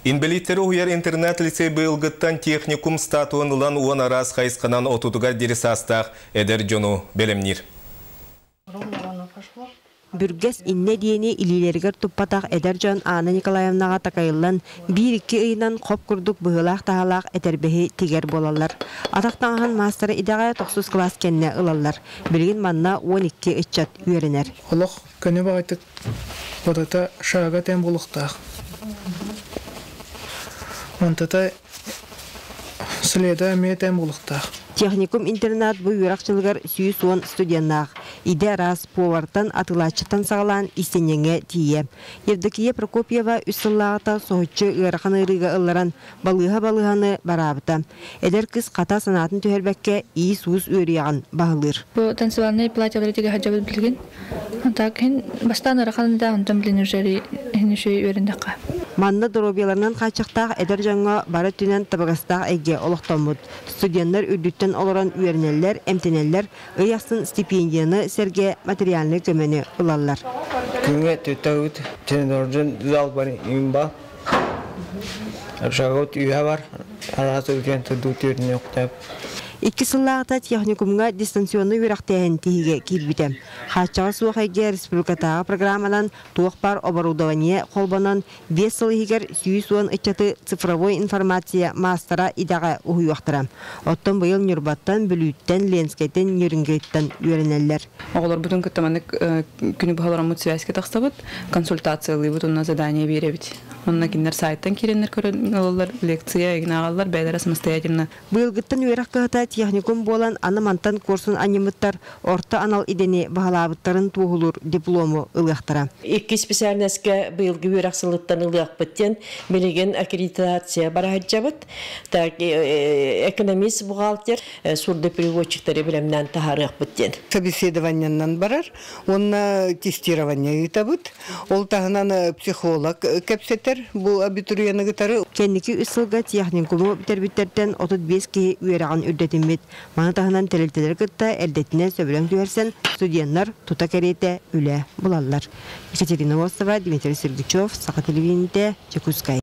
Инбэлииттэри уһуйар интернат-лицей быйылгыттан техникум статуһун ылан 10 араас хайысханан отутугар диэри саастаах эдэр дьону бэлэмниир. Бүргэс иннэ диэни илиилэригэр туппатах эдэр дьон Анна Николаевнаҕа такайыллан, биир-икки ыйынан хоп курдук быһыылаах-таһаалаах этэрбэһи тигэр буолаллар. Атах таҥаһын маастара идэҕэ тохсус кылаас кэннэ ылаллар. Билигин манна 12 ыччат үөрэнэр. Олох көнө баҕайытык бодото шага тэм буолуохтаах. Онтото следа эмиэ тэм буолуохтаах. Техникум-интернат бу үөрэх дьылыгар 110 студеннаах. Идэ араас повартан, атыылааччыттан саҕалаан истэнньэҥҥэ тиийэ. Евдокия Прокопьева үс сыллааҕыта соһуччу ыарахан ыарыыга ылларан, балыыһа-балыыһаны бараабыта. Эдэр кыыс хата санаатын түһэрбэккэ иис-уус үөрүйэҕин баһылыыр. Бу танцевальнай платьелары тигэ сылдьабыт билигин. Так иһин бастаан ыарахан да онтон билин уже иһин үчүгэй үөрэннэххэ. Манна доруобуйаларынан хааччахтаах эдэр дьоҥҥо бары өттүнэн табыгастаах эйгэ олохтоммут. Студеннар үрдүттэн олорон үөрэнэллэр, эмтэнэллэр, ый ахсын стипендияны сэргэ материальнай көмөнү ылаллар. Күҥҥэ төттөбүт тренажердын зал бар имба. Шагот үйэ бар. Араас үлкен турдуу түөрүнүөхтөп. Икки сыллааҕыта техникумҥа дистанционнай үөрэхтээһин тиһигэ киирбитэ. Хааччаҕа суох эйгэ республикатааҕы программанан туох баар оборудование холбонон, 5 сыл иһигэр 110 ыччаты цифровой информация маастара идэҕэ уһуйуохтара. Оттон быйыл Ньурбаттан, Бүлүүттэн, Ленскэйтэн, Нерюнгриттан үөрэнэллэр. Оҕолорбутун кытта маннык күнү быһа олороммут связька тахсабыт, консультациялыыбыт уонна задание биэрэбит. Онно кинилэр сайтан киирэннэр көрөн ылаллар, лекция игин ааҕаллар, бэйэлэрэ самостоятельно. Быйылгыттан үөрэх кыһата техникум буолан, аны мантан куорсун анньыммыттар орто анал идэни баһылаабыттарын туоһулуур диплому ылыахтара. Икки специальноска быйылгы үөрэх сылыттан ылыахпыт диэн билигин аккредитация бара сылдьабыт. Так, экономист, бухгалтер, сурдопереводчиктары бэлэмнээн таһаарыахпыт диэн. Собеседованиенан барар уонна тестирование ыытабыт. Ол таһынан психолог кэпсэтэр бу абитуриены кытары. Кэнники үс сылга техникуму бүтэрбиттэртэн 35 киһи үөрэҕин үрдэтиммит. Маны таһынан тэрилтэлэри кытта эрдэтинэн сөбүлэҥ түһэрсэн, студеннар тута кэриэтэ үлэ булаллар. Екатерина Осова, Дмитрий Сергучев, Саха телевидениетэ, Дьокуускай.